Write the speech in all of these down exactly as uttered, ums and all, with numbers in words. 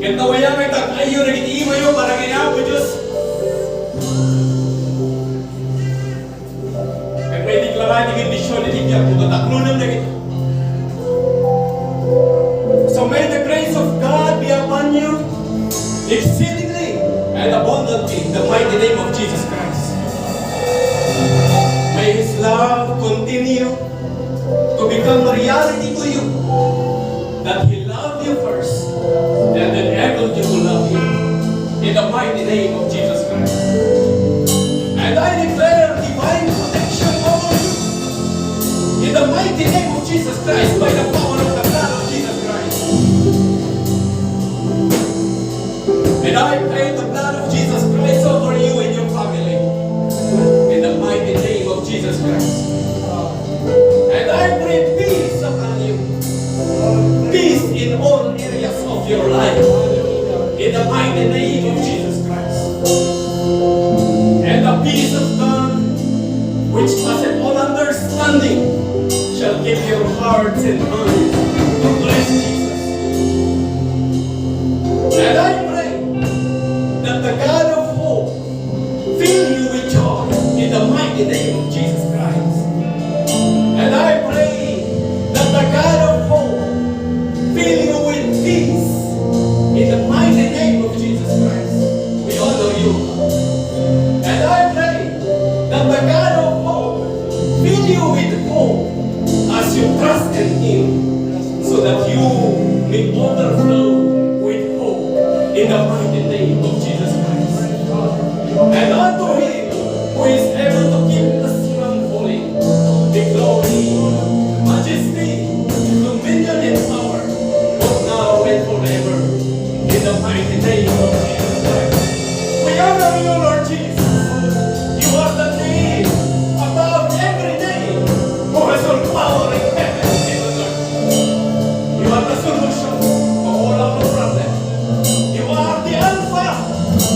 Ket no aya nga itag-ayyo dagiti imayo para ken Apo Dios. Ket maideklara ti bendision iti biagmo ket taklonem dagita. So may the grace of God be upon you exceedingly and abundantly in the mighty name of Jesus Christ. May His love continue to become a reality to you, that He loved you first and enabled you to love Him in the mighty name of Jesus Christ. And I declare divine protection over you in the mighty name of Jesus Christ by the power of the blood of Jesus Christ. And I pray the blood of Jesus Christ over you and your family in the mighty name of Jesus Christ. And I pray peace upon you. Peace in all areas of your life. In the mighty name of Jesus Christ. And the peace of God, which passeth all understanding, shall keep your hearts and minds through Christ Jesus. And I pray that the God of hope fill you with joy in the mighty name of Jesus Christ. And I pray that the God of hope fill you with peace in the mighty name of Jesus Christ. We honor you. And I pray that the God of hope fill you with hope as you trust in Him, so that you may overflow with hope in the mighty name of Jesus Christ. And unto Him who is able to keep the sun from falling, the glory, majesty, dominion, and power, both now and forever, in the mighty name of Jesus Christ. We honor you, Lord Jesus. You are the name above every name, who has all power in heaven and on earth. You are the solution to all our problems. You are the Alpha,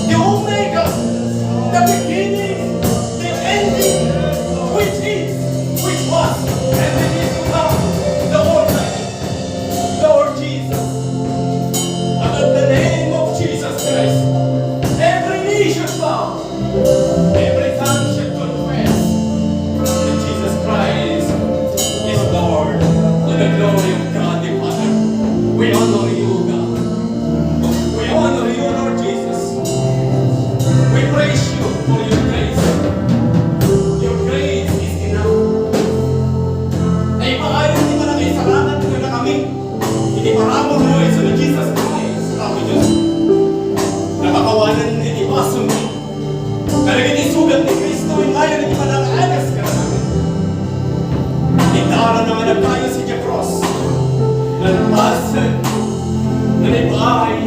the Omega, the beginning, the ending, which is, which was, and which is to come, the Almighty, Lord Jesus. At at the name of Jesus Christ, every knee should bow, every tongue should confess that Jesus Christ is Lord, to the glory of God the Father. We honor you, God. We honor you, Lord Jesus. We praise you for your grace. Your grace is enough. Naipaayam ti panakaisalakan kadakami iti parabur mo isu ni Jesus Christ, Apo Dios. Napakawanan iti basol kadagiti sugat ni Cristo, ingayon iti panangaagas kadakami. Itarana nga nagkayo siti krus. Nalpasen, nalipaay,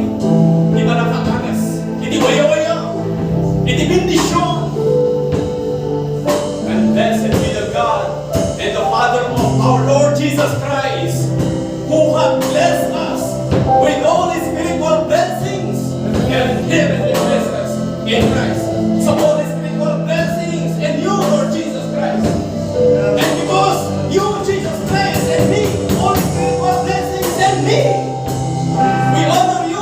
ti panangaagas, iti wayawaya, iti bendision. And blessed be the God and the Father of our Lord Jesus Christ, who hath blessed us with all spiritual blessings and heavenly blessings in Christ. So all spiritual blessings in you, Lord Jesus Christ. And because you, Jesus Christ, and me, all spiritual blessings in me, we honor you,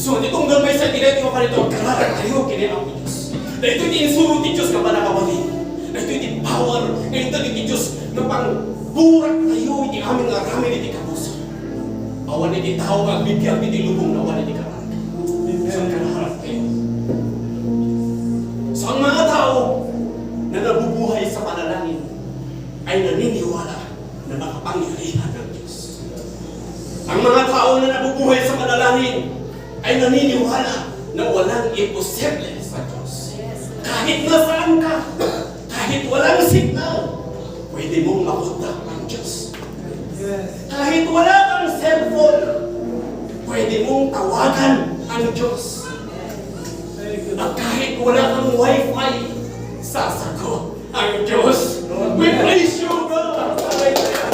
So, iti tunggal maysa iti daytoy nga panagkararag tayo ken ni Apo Dios. Daytoy ti insuro ti Dios nga panakabalin. Daytoy ti power nga inted ti Dios nga pangburaktayo iti amin nga aramid iti kapuso. Awan iti tao nga agbibiag iti lubong nga awan iti kararag. So, kararag tayo. So, ang mga tao na nabubuhay sa panalangin ay naniniwala na makapangyarihan ang Diyos. Ang mga tao na nabubuhay sa panalangin ay naniniwala na walang imposible sa Diyos. Kahit nasaan ka, kahit walang signal, pwede mong makontak ang Diyos. Kahit wala kang cellphone, pwede mong tawagan ang Diyos. At kahit wala kang wifi, sasagot ang Diyos. We praise you, God. Hallelujah.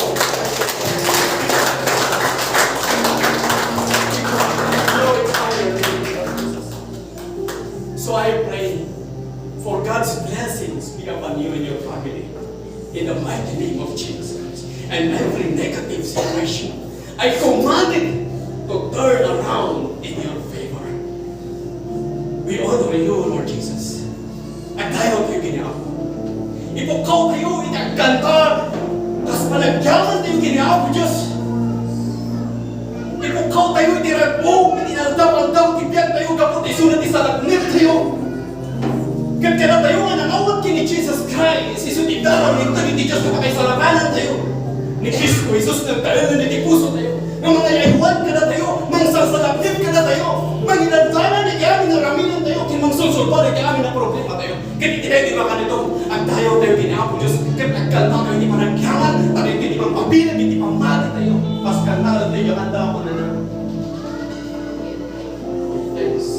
So I pray for God's blessings be upon you and your family in the mighty name of Jesus Christ. And every negative situation, I command it to turn around in your favor. We honor you, Lord Jesus. Agdayaw tayo ken ni Apo. Ipukkaw tayo iti agkanta, kas panagyaman tayo ken ni Apo Dios. Ipukkaw tayo iti ragmo, iti aldaw-aldaw ti biag tayo, gapu ta isuna ti salaknib tayo. Ket kada tayo nga nangawat ken ni Jesus Christ, isu ti daraw ni Dios nga pakaisalakanan tayo. Ni Cristo Jesus nagtaengen iti puso tayo. Nga mangayaywan kada tayo, mangsalsalaknib kada tayo, mangilantanan iti amin nga raminan tayo, ken mangsulsulbar iti amin nga problema tayo. Ket iti daytoy makanito, agdayaw tayo ken ni Apo Dios, ket agkanta tayo iti panagyaman, ta daytoy ti mangpabileg iti pammati tayo. Paskantaen tayo, agkanta tayo. Thanks.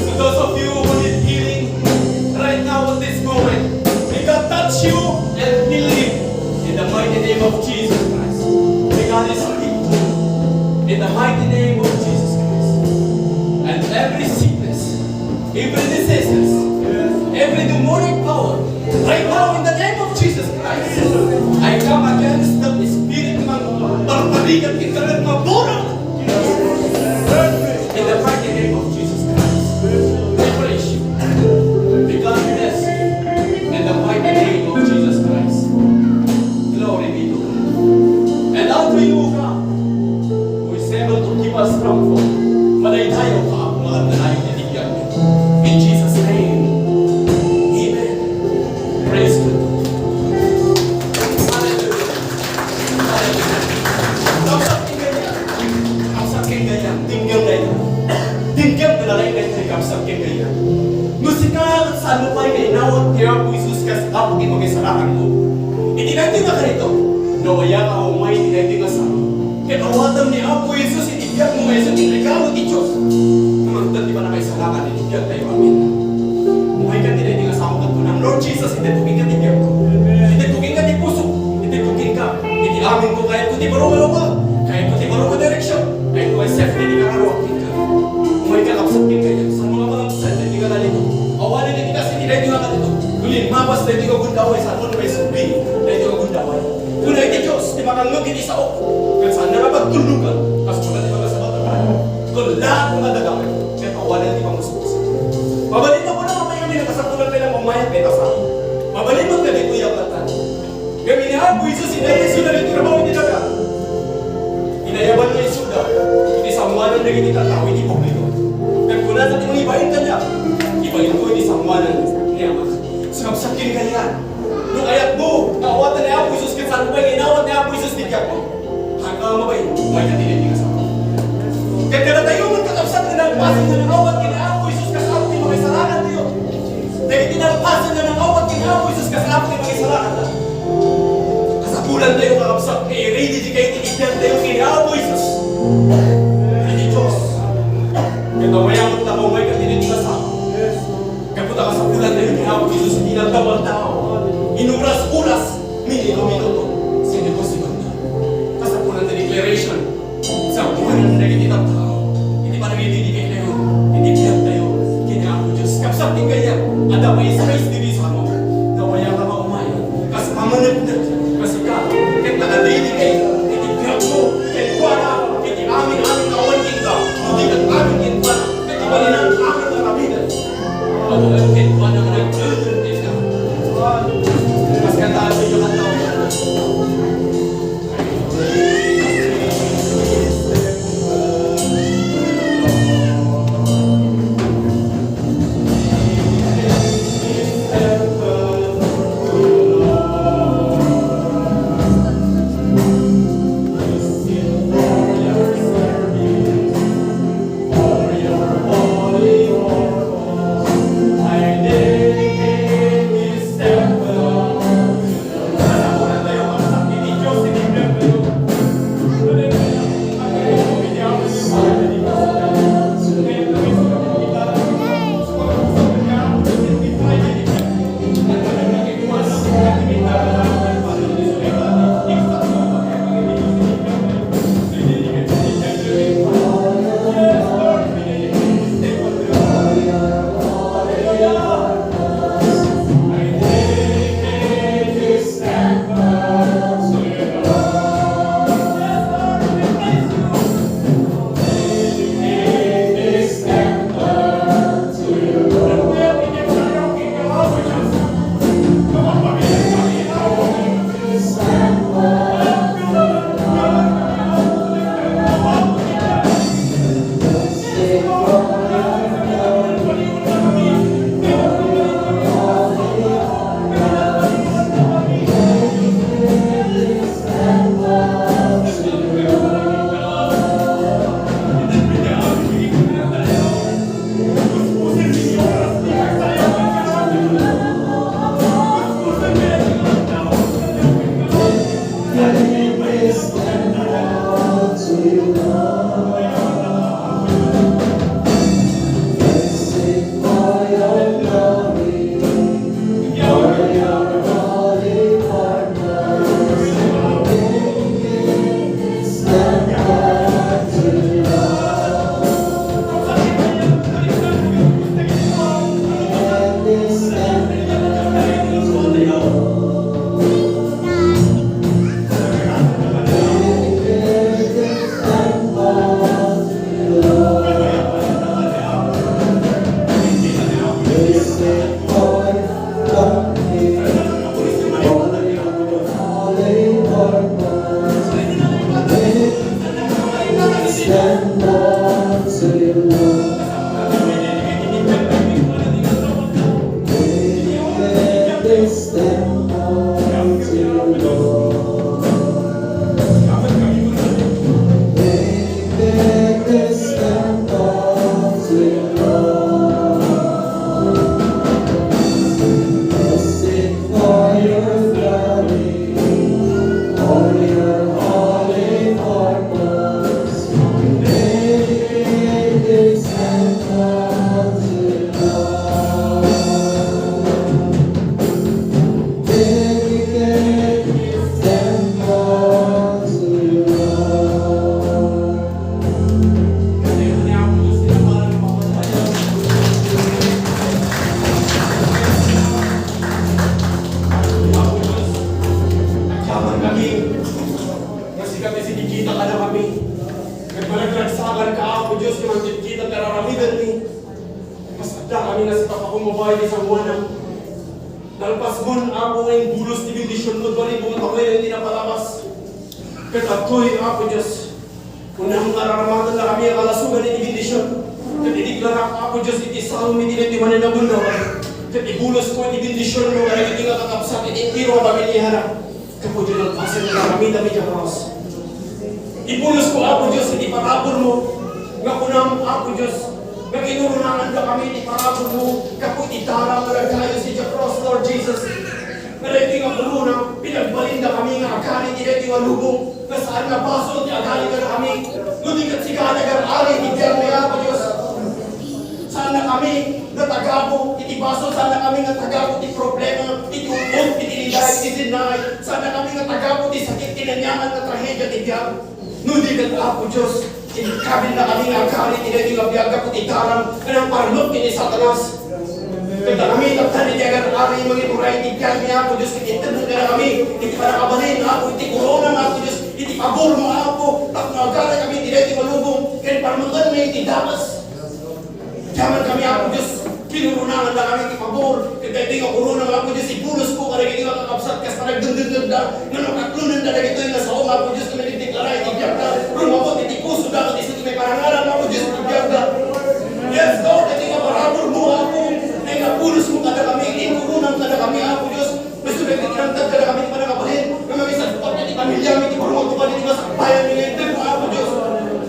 So those of you who need healing right now at this moment, may God touch you and heal you in the mighty name of Jesus Christ. May God is healing in the mighty name of Jesus Christ. And every sickness, every diseases, every demonic power, right now in the name of Jesus Christ, I come against the spirit ng barbarika, internet, mga burang. In the mighty name of Jesus Christ, we praise you. May God bless you. In the mighty name of Jesus Christ, glory be to God. And unto you, O God, who is able to keep us from falling. Madaydayaw ka, Apo, nga agdanayo iti biagmi. In Jesus' name, amen. Praise God. Hallelujah. Hallelujah. Kabsat ken gayam. Kabsat ken gayam. Denggem dayta. Denggem nga nalaing dayta, kabsat ken gayam. No sika, saan mo pay nga inawat ni Apo Jesus kas Apo ti Makisarakannaka? Iti daytoy nga karito, nawayaak a umay iti daytoy nga sao. Ket awatem ni Apo Jesus iti biagmo nga isu ti regalo ti Dios. Mangted ti pannakaisalakan iti biagtayo. Amen. Umayka iti daytoy nga sao ket kunam, "Lord Jesus, itedko kenka ti biagko. Itedko kenka ti pusok. Itedko kenka iti amin ko. Kayatko ti baro nga lugar. Kayatko ti baro nga direksion. Kayatko a safety ti kakaruak kenka." Umayka, kabsat ken gayam. Saan mo nga pangabsat iti nga karito? Awanen iti kas iti daytoy nga karito. Kunin, mapas daytoy nga gundaway, saan mo nga isubli daytoy nga gundaway. Kuna iti Dios ti makangngeg iti sao, ket saanna nga pagtulnogan, kas kuna ti magasabatan. Kun laeng nga daga, ket awanen ti pangusbus. Mabalin nga kuna, mapayami nga kasapulan pay nga umayat iti sao. Mabalin nga daytoy a katan. Ngem ni Apo Jesus, inayatna iti trabaho iti daga. Inayaban nga isuda iti sangoanan dagiti tattao iti publiko. Ket kunana ti mangibain kaniak, "Ibainko iti sangoanan ni Ama." Sa kabsat ken gayam, no kayatmo nga awaten ni Apo Jesus ket saan pay nga inawat ni Apo Jesus ti biagmo, haanka nga mabain, umayka iti daytoy nga sao. Ket kadatayo met, kakabsat, nga nalpasen nga nangawat ken ni Apo Jesus kas Apo ti Makisarakannatayo. Dagiti nalpasen nga nangawat ken ni Apo Jesus kas Apo ti Makisarakannatayo. Kasapulantayo, kakabsat, nga i-ready dayta iti biagtayo ken ni Apo Jesus. Iti Dios. Ket awayaw met ta umayka iti daytoy nga sao. Gapu ta kasapulantayo ni Apo Jesus iti nagdawal tao. Inuras-uras, minuto-minuto, sinuko-sekundo. Kasapulan ti declaration. Sangoanan dagiti tattao iti panangidedicate tayo iti biagtayo ken ni Apo Dios. Kabsat ken gayam, adda mais-mais ditoy sao. Nawayaw nga umay kas pamaneknek, kas ika, ket nakadedicate iti biagmo kenkuana, iti amin-amin nga awan kenka, no di ket amin kenkuana, ket ibalinan amin nga aramiden. Awan kenkuana nga nagdededicate ka. Kas kantaantayo nga kanta. Agyaman kami nga sika ti sinikita kadakami. Ket managragsakan ka, Apo Dios, nga mangkitkita ti ar-aramidenmi. Kas adda kami nga sika pakumbaba iti sangoanam. Nalpasmon, Apo, nga imbulos ti bendisionmo, tuaribong a tawen ti napalabas. Ket adtoy, Apo Dios, kunam nga ar-aramatennakami a kalasogan iti bendision. Ket idiklarak, Apo Dios, iti saom iti daytoy manen a bundawan. Ket ibulosko iti bendisionmo kadagiti nga kakabsat iti entero a pamiliana. Gapu iti nalpasen nga aramidem iti krus. Ibulosko, Apo Dios, iti paraburmo nga kunam, Apo Dios, nga kinurunaan dakami iti paraburmo gapu iti daram nga nagkayus iti krus, Lord Jesus. Nga daytoy nga kurona, pinagbalin dakami nga agari iti daytoy nga lubong, nga saan nga basol ti agari kadakami, no di ket sika ti agar-ari iti biagmi, Apo Dios. Saannakami nga tagabu iti basol, saannakami nga tagabu ti problema, iti ut-ot, iti liday, iti sinnaay. Saannakami nga tagabu ti sakit, ti naniangan nga trahedia ti biag. No di ket, Apo Dios, inkabennakami nga agari iti daytoy nga biag gapu ti daram nga nangparmek ken ni Satanas. Ket dakami, tapno iti agar-ari, mangiburay iti biagmi, Apo Dios, ket intedmo kadakami iti pannakabalin, Apo, iti koronam, Apo Dios, iti pabormo, Apo, tapno agarakami iti daytoy nga lubong ken parmekenmi iti dakes. Agyaman kami, Apo Dios, kinurunaan dakami ti pabor, ket daytoy nga korona nga, Apo Dios, ibulosko kadagiti nga kakabsat kas panagdengdengngegda, nga no katlonenda dagitoy nga saom, Apo Dios, nga nagdeklara iti biagda, rumabot iti pusoda, ket isu ti maiparangarang, Apo Dios, iti biagda. Yes, Lord, daytoy nga paraburmo, Apo, nga ibulosko kadakami, inkuronam kadakami, Apo Dios, Isu dagiti kinamtad kadakami ti pannakabalin, nga mangisagput iti pamiliam, iti pangutuban, iti masakbayan, nga intedmo, Apo Dios.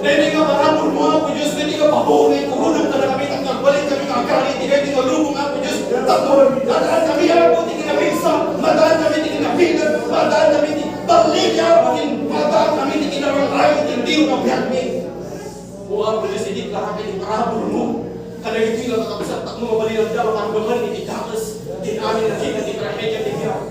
Daytoy nga paraburmo, Apo Dios, daytoy nga pabor nga inkuronam kadakami, tapno agbalin kami nga agari iti daytoy nga lubong, Apo Dios. Tapno maadaan kami, Apo, iti kinapigsa, maadaan kami iti kinabileg, maadaan kami iti balligi, Apo, ken maadaan kami iti kinarang-ayo iti entero nga biagmi. O Apo Dios, idiklarak iti paraburmo kadagitoy nga kakabsat tapno mabalinanda maparmekan iti dakes ti amin a kina ti trahedia ti biag.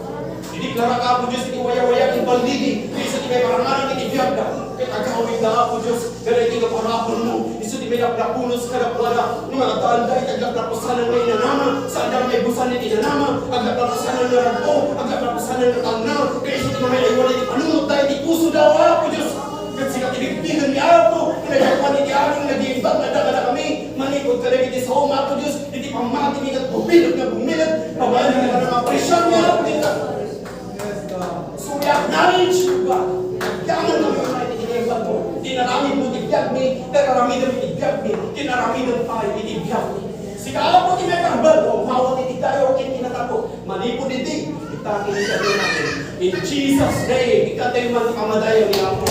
Idiklarak, Apo Dios, iti wayawaya ken balligi nga isu ti maiparangarang iti biagda. Ket agawidda, Apo Dios, nga daytoy nga paraburmo isu ti maidapudapulos kadakuada nga maaddaanda iti aglaplaplasanan nga inanama, saanda nga maibusan iti inanama, aglaplaplasanan nga rag-o, aglaplaplasanan nga talna, nga isu ti maiaywan iti panunotda iti pusoda, O Apo Dios. Ket sika ti bigbigenmi, Apo, nga naidakuan iti amin nga gimbag nga adda kadakami, manipud kadagiti saom, Apo Dios, iti pammatimi ket bumileg nga bumileg, babaen iti nga apresiomi, Apo, ita. So we acknowledge you, God. Agyaman kami iti kinaimbagmo. Inaramidmo iti biagmi, inaramidem iti biagmi, inaramidem pay iti biagmi. Sika, Apo, ti maikarbat, umawat iti dayaw ken kinatapok. Manipud iti, ita ti ikadunayo. In Jesus' name, ikatayo man ti pamadayo ni Apo.